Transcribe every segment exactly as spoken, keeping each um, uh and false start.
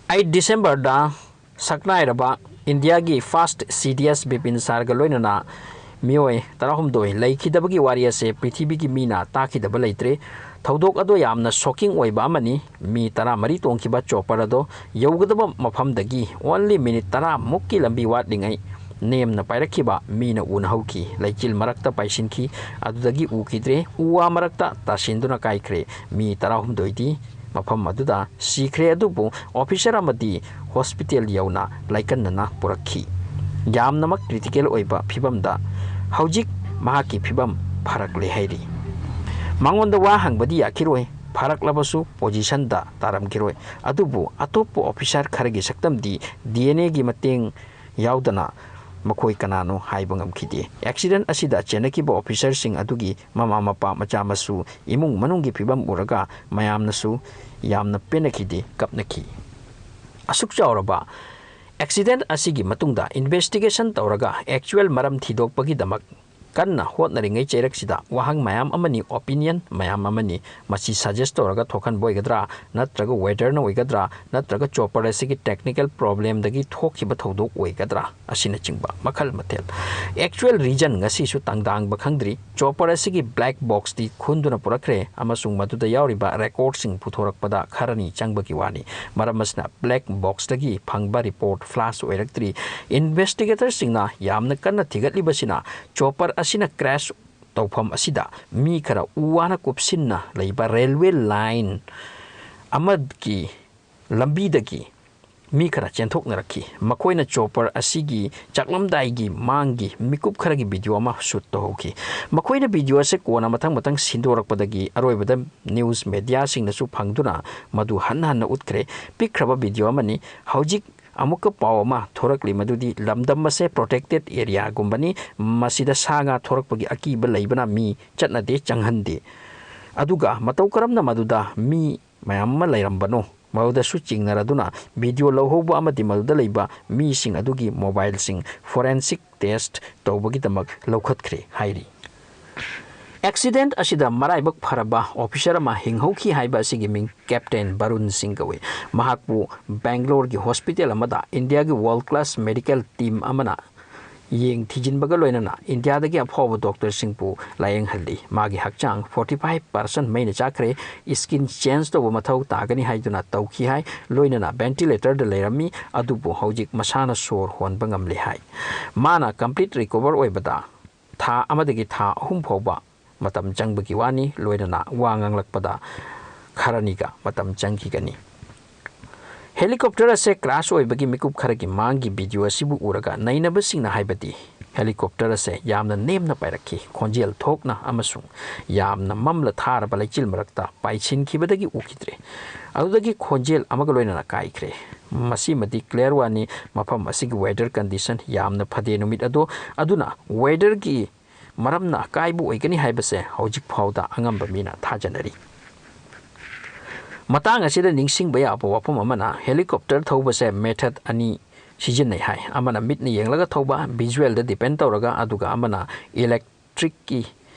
Eight ꯗꯤꯁꯦꯝꯕꯔꯗ ꯁꯛꯅꯥꯏꯔꯕ ꯏꯟꯗꯤꯌꯥꯒꯤ ꯐꯥꯔꯁ ꯁꯤ ꯗꯤ ꯑꯦꯁ ꯕꯤꯄꯤꯟ ꯁꯥꯔꯒ ꯂꯣꯏꯅꯅ ꯃꯤꯑꯣꯏ ꯇꯔꯥꯍꯨꯝꯗꯣꯏ ꯂꯩꯈꯤꯗꯕꯒꯤ ꯋꯥꯔꯤ ꯑꯁꯦ ꯄ꯭ꯔꯤꯊꯤꯕꯤꯒꯤ ꯃꯤꯅ ꯇꯥꯈꯤꯗꯕ ꯂꯩꯇ꯭ꯔꯤ꯫ ꯊꯧꯗꯣꯛ ꯑꯗꯨ ꯌꯥꯝꯅ ꯁꯣꯀꯤꯡ ꯑꯣꯏꯕ ꯑꯃꯅꯤ꯫ ꯃꯤ ꯇꯔꯥꯃꯔꯤ ꯇꯣꯡꯈꯤꯕ ꯆꯣꯄꯔ ꯑꯗꯣ ꯌꯧꯒꯗꯕ ꯃꯐꯝꯗꯒꯤ ꯑꯣꯟꯂꯤ ꯃꯤꯅꯤꯠ ꯇꯔꯥꯃꯨꯛꯀꯤ ꯂꯝꯕꯤ ꯋꯥꯠꯂꯤꯉꯩ ꯅꯦꯝꯅ ꯄꯥꯏꯔꯛꯈꯤꯕ ꯃꯤꯅ ꯎꯅꯍꯧꯈꯤ꯫ ꯂꯩꯆꯤꯜ ꯃꯔꯛꯇ ꯄꯥꯏꯁꯤꯟꯈꯤ꯫ ꯑꯗꯨꯗꯒꯤ ꯎꯈꯤꯗ꯭ꯔꯦ꯫ ꯎ ꯋꯥ ꯃꯔꯛꯇ ꯇꯥꯁꯤꯟꯗꯨꯅ ꯀꯥꯏꯈ꯭ꯔꯦ꯫ ꯃꯤ ꯇꯔꯥꯍꯨꯝꯗꯣꯏꯗꯤ ꯃꯐꯝ ꯑꯗꯨꯗ ꯁꯤꯈ꯭ꯔꯦ꯫ ꯑꯗꯨꯕꯨ ꯑꯣꯐꯤꯁꯔ ꯑꯃꯗꯤ ꯍꯣꯁꯄꯤꯇꯥꯜ ꯌꯧꯅ ꯂꯥꯏꯀꯟꯅꯅ ꯄꯨꯔꯛꯈꯤ꯫ ꯌꯥꯝꯅꯃꯛ ꯀ꯭ꯔꯤꯇꯤꯀꯦꯜ ꯑꯣꯏꯕ ꯐꯤꯕꯝꯗ ꯍꯧꯖꯤꯛ ꯃꯍꯥꯛꯀꯤ ꯐꯤꯕꯝ ꯐꯔꯛꯂꯦ ꯍꯥꯏꯔꯤ꯫ ꯃꯉꯣꯟꯗ ꯋꯥ ꯍꯪꯕꯗꯤ ꯌꯥꯈꯤꯔꯣꯏ꯫ ꯐꯔꯛꯂꯕꯁꯨ ꯄꯣꯖꯤꯁꯟꯗ ꯇꯥꯔꯝꯈꯤꯔꯣꯏ꯫ ꯑꯗꯨꯕꯨ ꯑꯇꯣꯞꯄ ꯑꯣꯐꯤꯁꯔ ꯈꯔꯒꯤ ꯁꯛꯇꯝꯗꯤ ꯗꯤ ꯑꯦꯟ ꯑꯦꯒꯤ ꯃꯇꯦꯡ ꯌꯥꯎꯗꯅ ꯃꯈꯣꯏ ꯀꯅꯥꯅꯣ ꯍꯥꯏꯕ ꯉꯝꯈꯤꯗꯦ꯫ ꯑꯦꯛꯁꯤꯗꯦꯟ ꯑꯁꯤꯗ ꯆꯦꯟꯅꯈꯤꯕ ꯑꯣꯐꯤꯁꯔꯁꯤꯡ ꯑꯗꯨꯒꯤ ꯃꯃꯥ ꯃꯄꯥ, ꯃꯆꯥ ꯃꯁꯨ, ꯏꯃꯨꯡ ꯃꯅꯨꯡꯒꯤ ꯐꯤꯕꯝ ꯎꯔꯒ ꯃꯌꯥꯝꯅꯁꯨ ꯌꯥꯝꯅ ꯄꯦꯟꯅꯈꯤꯗꯦ, ꯀꯞꯅꯈꯤ꯫ ꯑꯁꯨꯛ ꯆꯥꯎꯔꯕ ꯑꯦꯛꯁꯤꯗꯦꯟ ꯑꯁꯤꯒꯤ ꯃꯇꯨꯡꯗ ꯏꯟꯚꯦꯁꯇꯤꯒꯦꯁꯟ ꯇꯧꯔꯒ ꯑꯦꯛꯆꯨꯋꯦꯜ ꯃꯔꯝ ꯊꯤꯗꯣꯛꯄꯒꯤꯗꯃꯛ ꯀꯟꯅ ꯍꯣꯠꯅꯔꯤꯉꯩ ꯆꯩꯔꯛꯁꯤꯗ ꯋꯥꯍꯪ ꯃꯌꯥꯝ ꯑꯃꯅꯤ, ꯑꯣꯄꯤꯅꯤꯌꯟ ꯃꯌꯥꯝ ꯑꯃꯅꯤ꯫ ꯃꯁꯤ ꯁꯖꯦꯁ ꯇꯧꯔꯒ ꯊꯣꯛꯍꯟꯕ ꯑꯣꯏꯒꯗ꯭ꯔꯥ, ꯅꯠꯇ꯭ꯔꯒ ꯋꯦꯗꯔꯅ ꯑꯣꯏꯒꯗ꯭ꯔꯥ, ꯅꯠꯇ꯭ꯔꯒ ꯆꯣꯄꯔ ꯑꯁꯤꯒꯤ ꯇꯦꯛꯅꯤꯀꯦꯜ ꯄ꯭ꯔꯣꯕ꯭ꯂꯦꯝꯗꯒꯤ ꯊꯣꯛꯈꯤꯕ ꯊꯧꯗꯣꯛ ꯑꯣꯏꯒꯗ꯭ꯔꯥ ꯑꯁꯤꯅꯆꯤꯡꯕ ꯃꯈꯜ ꯃꯊꯦꯜ꯫ ꯑꯦꯛꯆꯨꯋꯦꯜ ꯔꯤꯖꯟ ꯉꯁꯤꯁꯨ ꯇꯥꯡꯗꯥꯡꯕ ꯈꯪꯗ꯭ꯔꯤ꯫ ꯆꯣꯄꯔ ꯑꯁꯤꯒꯤ ꯕ꯭ꯂꯦꯛ ꯕꯣꯛꯁꯇꯤ ꯈꯨꯟꯗꯨꯅ ꯄꯨꯔꯛꯈ꯭ꯔꯦ ꯑꯃꯁꯨꯡ ꯃꯗꯨꯗ ꯌꯥꯎꯔꯤꯕ ꯔꯦꯀꯣꯔꯗꯁꯤꯡ ꯄꯨꯊꯣꯔꯛꯄꯗ ꯈꯔꯅꯤ ꯆꯪꯕꯒꯤ ꯋꯥꯅꯤ꯫ ꯃꯔꯝ ꯑꯁꯤꯅ ꯕ꯭ꯂꯦꯛ ꯕꯣꯛꯁꯇꯒꯤ ꯐꯪꯕ ꯔꯤꯄꯣꯔꯠ ꯐ꯭ꯂꯥꯁ ꯑꯣꯏꯔꯛꯇ꯭ꯔꯤ꯫ ꯏꯟꯚꯦꯁꯇꯤꯒꯦꯇꯔꯁꯤꯡꯅ ꯌꯥꯝꯅ ꯀꯟꯅ ꯊꯤꯒꯠꯂꯤꯕꯁꯤꯅ ꯆꯣꯄꯔ ꯑꯁꯤꯅ ꯀ꯭ꯔꯦꯁ ꯇꯧꯐꯝ ꯑꯁꯤꯗ ꯃꯤ ꯈꯔ ꯎ ꯋꯥꯅ ꯀꯨꯞꯁꯤꯟꯅ ꯂꯩꯕ ꯔꯦꯜꯋꯦ ꯂꯥꯏꯟ ꯑꯃꯒꯤ ꯂꯝꯕꯤꯗꯒꯤ ꯃꯤ ꯈꯔ ꯆꯦꯟꯊꯣꯛꯅꯔꯛꯈꯤ꯫ ꯃꯈꯣꯏꯅ ꯆꯣꯄꯔ ꯑꯁꯤꯒꯤ ꯆꯥꯛꯂꯝꯗꯥꯏꯒꯤ ꯃꯥꯡꯒꯤ ꯃꯤꯀꯨꯞ ꯈꯔꯒꯤ ꯚꯤꯗꯤꯑꯣ ꯑꯃ ꯁꯨꯠ ꯇꯧꯍꯧꯈꯤ꯫ ꯃꯈꯣꯏꯅ ꯚꯤꯗꯤꯑꯣ ꯑꯁꯤ ꯀꯣꯟꯅ ꯃꯊꯪ ꯃꯊꯪ ꯁꯤꯟꯗꯣꯔꯛꯄꯗꯒꯤ ꯑꯔꯣꯏꯕꯗ ꯅ꯭ꯌꯨꯁ ꯃꯦꯗꯤꯌꯥꯁꯤꯡꯅꯁꯨ ꯐꯪꯗꯨꯅ ꯃꯗꯨ ꯍꯟꯅ ꯍꯟꯅ ꯎꯠꯈ꯭ꯔꯦ꯫ ꯄꯤꯛꯈ꯭ꯔꯕ ꯚꯤꯗꯤꯑꯣ ꯑꯃꯅꯤ꯫ ꯍꯧꯖꯤꯛ ꯑꯃꯨꯛꯀ ꯄꯥꯎ ꯑꯃ ꯊꯣꯔꯛꯂꯤ, ꯃꯗꯨꯗꯤ ꯂꯝꯗꯝ ꯑꯁꯦ ꯄ꯭ꯔꯣꯇꯦꯛꯇꯦꯠ ꯑꯦꯔꯤꯌꯥꯒꯨꯝꯕꯅꯤ꯫ ꯃꯁꯤꯗ ꯁꯥ ꯉꯥ ꯊꯣꯔꯛꯄꯒꯤ ꯑꯀꯤꯕ ꯂꯩꯕꯅ ꯃꯤ ꯆꯠꯅꯗꯦ, ꯆꯪꯍꯟꯗꯦ꯫ ꯑꯗꯨꯒ ꯃꯇꯧ ꯀꯔꯝꯅ ꯃꯗꯨꯗ ꯃꯤ ꯃꯌꯥꯝ ꯑꯃ ꯂꯩꯔꯝꯕꯅꯣ, ꯃꯗꯨꯗꯁꯨ ꯆꯤꯡꯅꯔꯗꯨꯅ ꯚꯤꯗꯤꯑꯣ ꯂꯧꯍꯧꯕ ꯑꯃꯗꯤ ꯃꯗꯨꯗ ꯂꯩꯕ ꯃꯤꯁꯤꯡ ꯑꯗꯨꯒꯤ ꯃꯣꯕꯥꯏꯜꯁꯤꯡ ꯐꯣꯔꯦꯟꯁꯤꯛ ꯇꯦꯁ ꯇꯧꯕꯒꯤꯗꯃꯛ ꯂꯧꯈꯠꯈ꯭ꯔꯦ ꯍꯥꯏꯔꯤ꯫ ꯑꯦꯛꯁꯤꯗꯦꯟꯠ ꯑꯁꯤꯗ ꯃꯔꯥꯏꯕꯛ ꯐꯔꯕ ꯑꯣꯐꯤꯁꯔ ꯑꯃ ꯍꯤꯡꯍꯧꯈꯤ ꯍꯥꯏꯕ ꯑꯁꯤꯒꯤ ꯃꯤꯡ ꯀꯦꯞꯇꯦꯟ ꯕꯔꯨꯟ ꯁꯤꯡ ꯀꯧꯏ꯫ ꯃꯍꯥꯛꯄꯨ ꯕꯦꯡꯒ꯭ꯂꯣꯔꯒꯤ ꯍꯣꯁꯄꯤꯇꯥꯜ ꯑꯃꯗ ꯏꯟꯗꯤꯌꯥꯒꯤ ꯋꯥꯔꯜ ꯀ꯭ꯂꯥꯁ ꯃꯦꯗꯤꯀꯦꯜ ꯇꯤꯝ ꯑꯃꯅ ꯌꯦꯡ ꯊꯤꯖꯤꯟꯕꯒ ꯂꯣꯏꯅꯅ ꯏꯟꯗꯤꯌꯥꯗꯒꯤ ꯑꯐꯥꯎꯕ ꯗꯣꯛꯇꯔꯁꯤꯡꯕꯨ ꯂꯥꯌꯦꯡꯍꯜꯂꯤ꯫ ꯃꯥꯒꯤ ꯍꯛꯆꯥꯡ ꯐꯣꯔꯇꯤ ꯐꯥꯏꯚ ꯄꯥꯔꯁꯦꯟꯠ ꯃꯩꯅ ꯆꯥꯛꯈ꯭ꯔꯦ, ꯁ꯭ꯀꯤꯟ ꯆꯦꯟꯖ ꯇꯧꯕ ꯃꯊꯧ ꯇꯥꯒꯅꯤ ꯍꯥꯏꯗꯨꯅ ꯇꯧꯈꯤ ꯍꯥꯏ, ꯂꯣꯏꯅꯅ ꯚꯦꯟꯇꯤꯂꯦꯇꯔꯗ ꯂꯩꯔꯝꯃꯤ, ꯑꯗꯨꯕꯨ ꯍꯧꯖꯤꯛ ꯃꯁꯥꯅ ꯁꯣꯔ ꯍꯣꯟꯕ ꯉꯝꯂꯦ ꯍꯥꯏ꯫ ꯃꯥꯅ ꯀꯝꯄ꯭ꯂꯤꯠ ꯔꯤꯀꯣꯚꯔ ꯑꯣꯏꯕꯗ ꯊꯥ ꯑꯃꯗꯒꯤ ꯊꯥ ꯑꯍꯨꯝ ꯐꯥꯎꯕ ꯃꯇꯝ ꯆꯪꯕꯒꯤ ꯋꯥꯅꯤ, ꯂꯣꯏꯅꯅ ꯋꯥ ꯉꯥꯡꯂꯛꯄꯗ ꯈꯔꯅꯤꯒ ꯃꯇꯝ ꯆꯪꯈꯤꯒꯅꯤ꯫ ꯍꯦꯂꯤꯀꯣꯞꯇꯔ ꯑꯁꯦ ꯀ꯭ꯔꯥꯁ ꯑꯣꯏꯕꯒꯤ ꯃꯤꯀꯨꯞ ꯈꯔꯒꯤ ꯃꯥꯡꯒꯤ ꯚꯤꯗꯤꯑꯣ ꯑꯁꯤꯕꯨ ꯎꯔꯒ ꯅꯩꯅꯕꯁꯤꯡꯅ ꯍꯥꯏꯕꯗꯤ ꯍꯦꯂꯤꯀꯣꯞꯇꯔ ꯑꯁꯦ ꯌꯥꯝꯅ ꯅꯦꯝꯅ ꯄꯥꯏꯔꯛꯈꯤ, ꯈꯣꯟꯖꯦꯜ ꯊꯣꯛꯅ ꯑꯃꯁꯨꯡ ꯌꯥꯝꯅ ꯃꯝꯂ ꯊꯥꯔꯕ ꯂꯩꯆꯤꯜ ꯃꯔꯛꯇ ꯄꯥꯏꯁꯤꯟꯈꯤꯕꯗꯒꯤ ꯎꯈꯤꯗ꯭ꯔꯦ꯫ ꯑꯗꯨꯗꯒꯤ ꯈꯣꯟꯖꯦꯜ ꯑꯃꯒ ꯂꯣꯏꯅꯅ ꯀꯥꯏꯈ꯭ꯔꯦ꯫ ꯃꯁꯤꯃꯗꯤ ꯀ꯭ꯂꯤꯌꯥꯔ ꯋꯥꯅꯤ, ꯃꯐꯝ ꯑꯁꯤꯒꯤ ꯋꯦꯗꯔ ꯀꯟꯗꯤꯁꯟ ꯌꯥꯝꯅ ꯐꯗꯦ ꯅꯨꯃꯤꯠ ꯑꯗꯣ, ꯑꯗꯨꯅ ꯋꯦꯗꯔꯒꯤ ꯃꯔꯝꯅ ꯑꯀꯥꯏꯕ ꯑꯣꯏꯒꯅꯤ ꯍꯥꯏꯕꯁꯦ ꯍꯧꯖꯤꯛ ꯐꯥꯎꯗ ꯑꯉꯝꯕ ꯃꯤꯅ ꯊꯥꯖꯅꯔꯤ꯫ ꯃꯇꯥꯡ ꯑꯁꯤꯗ ꯅꯤꯡꯁꯤꯡꯕ ꯌꯥꯕ ꯋꯥꯐꯝ ꯑꯃꯅ, ꯍꯦꯂꯤꯀꯣꯞꯇꯔ ꯊꯧꯕꯁꯦ ꯃꯦꯊꯗ ꯑꯅꯤ ꯁꯤꯖꯤꯟꯅꯩ ꯍꯥꯏ꯫ ꯑꯃꯅ ꯃꯤꯠꯅ ꯌꯦꯡꯂꯒ ꯊꯧꯕ, ꯚꯤꯖꯨꯋꯦꯜꯗ ꯗꯤꯄꯦꯟ ꯇꯧꯔꯒ, ꯑꯗꯨꯒ ꯑꯃꯅ ꯏꯂꯦꯛꯇ꯭ꯔꯤꯛꯀꯤ,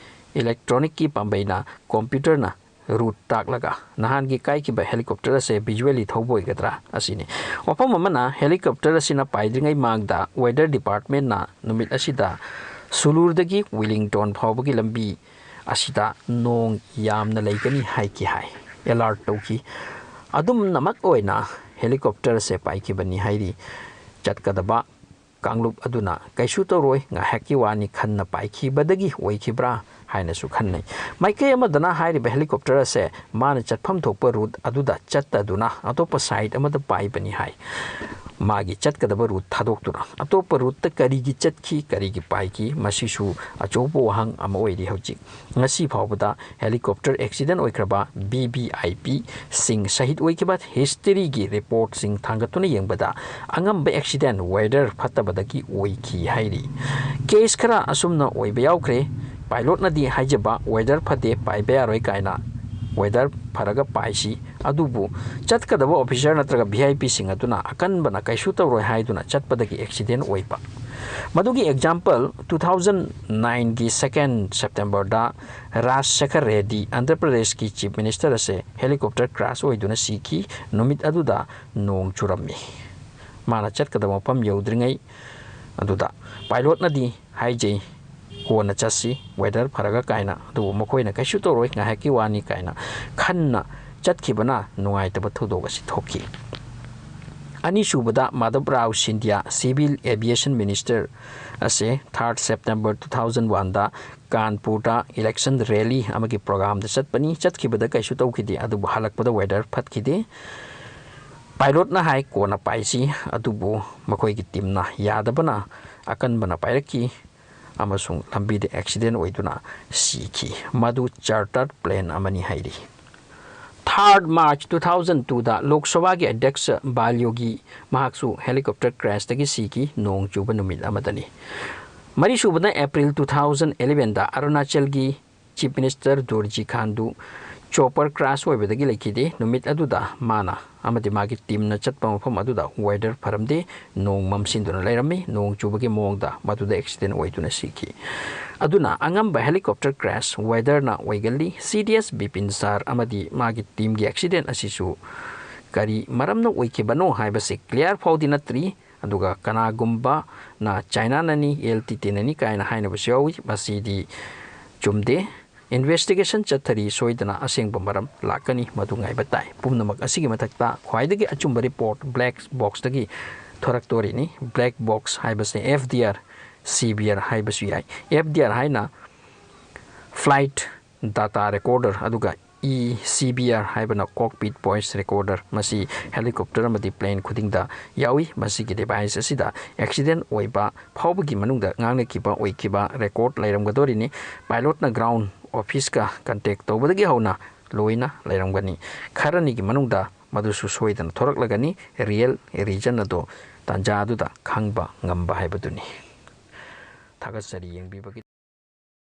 ꯏꯂꯦꯛꯇ꯭ꯔꯣꯅꯤꯛꯀꯤ ꯄꯥꯝꯕꯩꯅ ꯀꯝꯄ꯭ꯌꯨꯇꯔꯅ ꯔꯨꯠ ꯇꯥꯛꯂꯒ ꯅꯍꯥꯟꯒꯤ ꯀꯥꯏꯈꯤꯕ ꯍꯦꯂꯤꯀꯣꯞꯇꯔ ꯑꯁꯦ ꯚꯤꯖꯨꯋꯦꯜꯂꯤ ꯊꯧꯕ ꯑꯣꯏꯒꯗ꯭ꯔꯥ ꯑꯁꯤꯅꯤ꯫ ꯋꯥꯐꯝ ꯑꯃꯅ, ꯍꯦꯂꯤꯀꯣꯞꯇꯔ ꯑꯁꯤꯅ ꯄꯥꯏꯗ꯭ꯔꯤꯉꯩ ꯃꯥꯡꯗ ꯋꯦꯗꯔ ꯗꯤꯄꯥꯔꯠꯃꯦꯟꯅ ꯅꯨꯃꯤꯠ ꯑꯁꯤꯗ ꯁꯨꯂꯨꯔꯗꯒꯤ ꯋꯤꯂꯤꯡꯇꯣꯟ ꯐꯥꯎꯕꯒꯤ ꯂꯝꯕꯤ ꯑꯁꯤꯗ ꯅꯣꯡ ꯌꯥꯝꯅ ꯂꯩꯒꯅꯤ ꯍꯥꯏꯈꯤ ꯍꯥꯏ, ꯑꯦꯂꯥꯔꯠ ꯇꯧꯈꯤ꯫ ꯑꯗꯨꯝꯅꯃꯛ ꯑꯣꯏꯅ ꯍꯦꯂꯤꯀꯣꯞꯇꯔ ꯑꯁꯦ ꯄꯥꯏꯈꯤꯕꯅꯤ ꯍꯥꯏꯔꯤ꯫ ꯆꯠꯀꯗꯕ ꯀꯥꯡꯂꯨꯞ ꯑꯗꯨꯅ ꯀꯩꯁꯨ ꯇꯧꯔꯣꯏ, ꯉꯥꯏꯍꯥꯛꯀꯤ ꯋꯥꯅꯤ ꯈꯟꯅ ꯄꯥꯏꯈꯤꯕꯗꯒꯤ ꯑꯣꯏꯈꯤꯕ꯭ꯔꯥ ꯍꯥꯏꯅꯁꯨ ꯈꯟꯅꯩ꯫ ꯃꯥꯏꯀꯩ ꯑꯃꯗꯅ ꯍꯥꯏꯔꯤꯕ ꯍꯦꯂꯤꯀꯣꯞꯇꯔ ꯑꯁꯦ ꯃꯥꯅ ꯆꯠꯐꯝ ꯊꯣꯛꯄ ꯔꯨꯠ ꯑꯗꯨꯗ ꯆꯠꯇꯗꯨꯅ ꯑꯇꯣꯞꯄ ꯁꯥꯏꯠ ꯑꯃꯗ ꯄꯥꯏꯕꯅꯤ ꯍꯥꯏ꯫ ꯃꯥꯒꯤ ꯆꯠꯀꯗꯕ ꯔꯨꯠ ꯊꯥꯗꯣꯛꯇꯨꯅ ꯑꯇꯣꯞꯄ ꯔꯨꯠꯇ ꯀꯔꯤꯒꯤ ꯆꯠꯈꯤ, ꯀꯔꯤꯒꯤ ꯄꯥꯏꯈꯤ, ꯃꯁꯤꯁꯨ ꯑꯆꯧꯕ ꯋꯥꯍꯪ ꯑꯃ ꯑꯣꯏꯔꯤ ꯍꯧꯖꯤꯛ꯫ ꯉꯁꯤ ꯐꯥꯎꯕꯗ ꯍꯦꯂꯤꯀꯣꯞꯇꯔ ꯑꯦꯛꯁꯤꯗꯦꯟ ꯑꯣꯏꯈ꯭ꯔꯕ ꯚꯤ ꯚꯤ ꯑꯥꯏ ꯄꯤꯁꯤꯡ ꯁꯍꯤꯗ ꯑꯣꯏꯈꯤꯕ ꯍꯤꯁꯇ꯭ꯔꯤꯒꯤ ꯔꯤꯄꯣꯔꯠꯁꯤꯡ ꯊꯥꯡꯒꯠꯇꯨꯅ ꯌꯦꯡꯕꯗ ꯑꯉꯝꯕ ꯑꯦꯛꯁꯤꯗꯦꯟ ꯋꯦꯗꯔ ꯐꯠꯇꯕꯗꯒꯤ ꯑꯣꯏꯈꯤ ꯍꯥꯏꯔꯤ꯫ ꯀꯦꯁ ꯈꯔ ꯑꯁꯨꯝꯅ ꯑꯣꯏꯕ ꯌꯥꯎꯈ꯭ꯔꯦ꯫ ꯄꯥꯏꯂꯣꯠꯅꯗꯤ ꯍꯥꯏꯖꯕ ꯋꯦꯗꯔ ꯐꯠꯇꯦ, ꯄꯥꯏꯕ ꯌꯥꯔꯣꯏ ꯀꯥꯏꯅ, ꯋꯦꯗꯔ ꯐꯔꯒ ꯄꯥꯏꯁꯤ, ꯑꯗꯨꯕꯨ ꯆꯠꯀꯗꯕ ꯑꯣꯐꯤꯁꯔ ꯅꯠꯇ꯭ꯔꯒ ꯚꯤ ꯑꯥꯏ ꯄꯤꯁꯤꯡ ꯑꯗꯨꯅ ꯑꯀꯟꯕꯅ ꯀꯩꯁꯨ ꯇꯧꯔꯣꯏ ꯍꯥꯏꯗꯨꯅ ꯆꯠꯄꯗꯒꯤ ꯑꯦꯛꯁꯤꯗꯦꯟ ꯑꯣꯏꯕ꯫ ꯃꯗꯨꯒꯤ ꯑꯦꯛꯖꯥꯝꯄꯜ, ꯇꯨ ꯊꯥꯎꯖꯟ ꯅꯥꯏꯟꯒꯤ ꯁꯦꯀꯦꯟ ꯁꯦꯞꯇꯦꯝꯕꯔꯗ ꯔꯥꯖ ꯁꯦꯈꯔ ꯔꯦꯗꯤ, ꯑꯟꯙ꯭ꯔ ꯄ꯭ꯔꯗꯦꯁꯀꯤ ꯆꯤꯐ ꯃꯤꯅꯤꯁꯇꯔ ꯑꯁꯦ ꯍꯦꯂꯤꯀꯣꯞꯇꯔ ꯀ꯭ꯔꯥꯁ ꯑꯣꯏꯗꯨꯅ ꯁꯤꯈꯤ꯫ ꯅꯨꯃꯤꯠ ꯑꯗꯨꯗ ꯅꯣꯡ ꯆꯨꯔꯝꯃꯤ꯫ ꯃꯥꯅ ꯆꯠꯀꯗꯕ ꯃꯐꯝ ꯌꯧꯗ꯭ꯔꯤꯉꯩ ꯑꯗꯨꯗ ꯄꯥꯏꯂꯣꯠꯅꯗꯤ ꯍꯥꯏꯖꯩ, "ꯀꯣꯟꯅ ꯆꯠꯁꯤ, ꯋꯦꯗꯔ ꯐꯔꯒ" ꯀꯥꯏꯅ꯫ ꯑꯗꯨꯕꯨ ꯃꯈꯣꯏꯅ "ꯀꯩꯁꯨ ꯇꯧꯔꯣꯏ, ꯉꯥꯏꯍꯥꯛꯀꯤ ꯋꯥꯅꯤ" ꯀꯥꯏꯅ ꯈꯟꯅ ꯆꯠꯈꯤꯕꯅ ꯅꯨꯡꯉꯥꯏꯇꯕ ꯊꯧꯗꯣꯛ ꯑꯁꯤ ꯊꯣꯛꯈꯤ꯫ ꯑꯅꯤꯁꯨꯕꯗ, Madhab Rao Scindia, civil aviation minister ꯑꯁꯦ ꯊꯥꯔꯠ ꯁꯦꯞꯇꯦꯝꯕꯔ ꯇꯨ ꯊꯥꯎꯖꯟ ꯋꯥꯟꯗ ꯀꯥꯟꯄꯨꯔꯗ ꯏꯂꯦꯛꯁꯟ ꯔꯦꯂꯤ ꯑꯃꯒꯤ ꯄ꯭ꯔꯣꯒ꯭ꯔꯥꯝꯗ ꯆꯠꯄꯅꯤ꯫ ꯆꯠꯈꯤꯕꯗ ꯀꯩꯁꯨ ꯇꯧꯈꯤꯗꯦ, ꯑꯗꯨꯕꯨ ꯍꯜꯂꯛꯄꯗ ꯋꯦꯗꯔ ꯐꯠꯈꯤꯗꯦ꯫ ꯄꯥꯏꯂꯣꯠꯅ ꯍꯥꯏ, "ꯀꯣꯟꯅ ꯄꯥꯏꯁꯤ", ꯑꯗꯨꯕꯨ ꯃꯈꯣꯏꯒꯤ ꯇꯤꯝꯅ ꯌꯥꯗꯕꯅ ꯑꯀꯟꯕꯅ ꯄꯥꯏꯔꯛꯈꯤ ꯑꯃꯁꯨꯡ ꯂꯝꯕꯤꯗ ꯑꯦꯛꯁꯤꯗꯦꯟ ꯑꯣꯏꯗꯨꯅ ꯁꯤꯈꯤ꯫ ꯃꯗꯨ ꯆꯥꯔꯇꯔ ꯄ꯭ꯂꯦꯟ ꯑꯃꯅꯤ ꯍꯥꯏꯔꯤ꯫ ꯊꯥꯔꯠ ꯃꯥꯔꯆ ꯇꯨ ꯊꯥꯎꯖꯟ ꯇꯨꯗ ꯂꯣꯛ ꯁꯚꯥꯒꯤ ꯑꯗ꯭ꯌꯛꯁ ꯕꯥꯜ ꯌꯣꯒꯤ, ꯃꯍꯥꯛꯁꯨ ꯍꯦꯂꯤꯀꯣꯞꯇꯔ ꯀ꯭ꯔꯦꯁꯇꯒꯤ ꯁꯤꯈꯤ, ꯅꯣꯡ ꯆꯨꯕ ꯅꯨꯃꯤꯠ ꯑꯃꯗꯅꯤ꯫ ꯃꯔꯤꯁꯨꯕꯗ, ꯑꯦꯄ꯭ꯔꯤꯜ ꯇꯨ ꯊꯥꯎꯖꯟ ꯑꯦꯂꯦꯚꯦꯟꯗ ꯑꯔꯨꯅꯥꯆꯜꯒꯤ chief minister Dorjee Khandu chopper crash ꯑꯣꯏꯕꯗꯒꯤ ꯂꯩꯈꯤꯗꯦ꯫ ꯅꯨꯃꯤꯠ ꯑꯗꯨꯗ ꯃꯥꯅ ꯑꯃꯗꯤ ꯃꯥꯒꯤ ꯇꯤꯝꯅ ꯆꯠꯄ ꯃꯐꯝ ꯑꯗꯨꯗ ꯋꯦꯗꯔ ꯐꯔꯝꯗꯦ, ꯅꯣꯡ ꯃꯝꯁꯤꯟꯗꯨꯅ ꯂꯩꯔꯝꯃꯤ꯫ ꯅꯣꯡ ꯆꯨꯕꯒꯤ ꯃꯑꯣꯡꯗ ꯃꯗꯨꯗ ꯑꯦꯛꯁꯤꯗꯦꯟ ꯑꯣꯏꯗꯨꯅ ꯁꯤꯈꯤ꯫ ꯑꯗꯨꯅ ꯑꯉꯝꯕ ꯍꯦꯂꯤꯀꯣꯞꯇꯔ ꯀ꯭ꯔꯦꯁ, ꯋꯦꯗꯔꯅ ꯑꯣꯏꯒꯜꯂꯤ꯫ ꯁꯤ ꯗꯤ ꯑꯦꯁ ꯕꯤꯄꯤꯟ ꯁꯥꯔ ꯑꯃꯗꯤ ꯃꯥꯒꯤ ꯇꯤꯝꯒꯤ ꯑꯦꯛꯁꯤꯗꯦꯟ ꯑꯁꯤꯁꯨ ꯀꯔꯤ ꯃꯔꯝꯅ ꯑꯣꯏꯈꯤꯕꯅꯣ ꯍꯥꯏꯕꯁꯤ ꯀ꯭ꯂꯤꯌꯥꯔ ꯐꯥꯎꯗꯤ ꯅꯠꯇ꯭ꯔꯤ꯫ ꯑꯗꯨꯒ ꯀꯅꯥꯒꯨꯝꯕꯅ ꯆꯥꯏꯅꯥꯅꯅꯤ, ꯑꯦꯜ ꯇꯤ ꯇꯤꯅꯅꯤ ꯀꯥꯏꯅ ꯍꯥꯏꯅꯕꯁꯨ ꯌꯥꯎꯏ꯫ ꯃꯁꯤꯗꯤ ꯆꯨꯝꯗꯦ꯫ ꯏꯟꯚꯦꯁꯇꯤꯒꯦꯁꯟ ꯆꯠꯊꯔꯤ, ꯁꯣꯏꯗꯅ ꯑꯁꯦꯡꯕ ꯃꯔꯝ ꯂꯥꯛꯀꯅꯤ, ꯃꯗꯨ ꯉꯥꯏꯕ ꯇꯥꯏ꯫ ꯄꯨꯝꯅꯃꯛ ꯑꯁꯤꯒꯤ ꯃꯊꯛꯇ ꯈ꯭ꯋꯥꯏꯗꯒꯤ ꯑꯆꯨꯝꯕ ꯔꯤꯄꯣꯔꯠ ꯕ꯭ꯂꯦꯛ ꯕꯣꯛꯁꯇꯒꯤ ꯊꯣꯔꯛꯇꯣꯔꯤꯅꯤ꯫ ꯕ꯭ꯂꯦꯛ ꯕꯣꯛꯁ ꯍꯥꯏꯕꯁꯤ F D R, C B R ꯍꯥꯏꯕꯁꯨ ꯌꯥꯏ꯫ ꯑꯦꯐ ꯗꯤ ꯑꯥꯔ ꯍꯥꯏꯅ ꯐ꯭ꯂꯥꯏꯠ ꯗꯥꯇꯥ ꯔꯦꯀꯣꯔꯗꯔ, ꯑꯗꯨꯒ ꯏ ꯁꯤ ꯕꯤ ꯑꯥꯔ ꯍꯥꯏꯕꯅ ꯀꯣꯛꯄꯤꯠ ꯚꯣꯏꯁ ꯔꯦꯀꯣꯔꯗꯔ꯫ ꯃꯁꯤ ꯍꯦꯂꯤꯀꯣꯞꯇꯔ ꯑꯃꯗꯤ ꯄ꯭ꯂꯦꯟ ꯈꯨꯗꯤꯡꯗ ꯌꯥꯎꯏ꯫ ꯃꯁꯤꯒꯤ ꯗꯤꯚꯥꯏꯁ ꯑꯁꯤꯗ ꯑꯦꯛꯁꯤꯗꯦꯟ ꯑꯣꯏꯕ ꯐꯥꯎꯕꯒꯤ ꯃꯅꯨꯡꯗ ꯉꯥꯡꯅꯈꯤꯕ ꯑꯣꯏꯈꯤꯕ ꯔꯦꯀꯣꯔꯗ ꯂꯩꯔꯝꯒꯗꯣꯔꯤꯅꯤ꯫ ꯄꯥꯏꯂꯣꯠꯅ ꯒ꯭ꯔꯥꯎꯟ ꯑꯣꯐꯤꯁꯀ ꯀꯟꯇꯦꯛ ꯇꯧꯕꯗꯒꯤ ꯍꯧꯅ ꯂꯣꯏꯅ ꯂꯩꯔꯝꯒꯅꯤ꯫ ꯈꯔꯅꯤꯒꯤ ꯃꯅꯨꯡꯗ ꯃꯗꯨꯁꯨ ꯁꯣꯏꯗꯅ ꯊꯣꯔꯛꯂꯒꯅꯤ꯫ ꯔꯤꯌꯦꯜ ꯔꯤꯖꯟ ꯑꯗꯨ ꯇꯥꯟꯖꯥ ꯑꯗꯨꯗ ꯈꯪꯕ ꯉꯝꯕ ꯍꯥꯏꯕꯗꯨꯅꯤ꯫ ꯊꯥꯒꯠꯆꯔꯤ ꯌꯦꯡꯕꯤꯕꯒꯤ꯫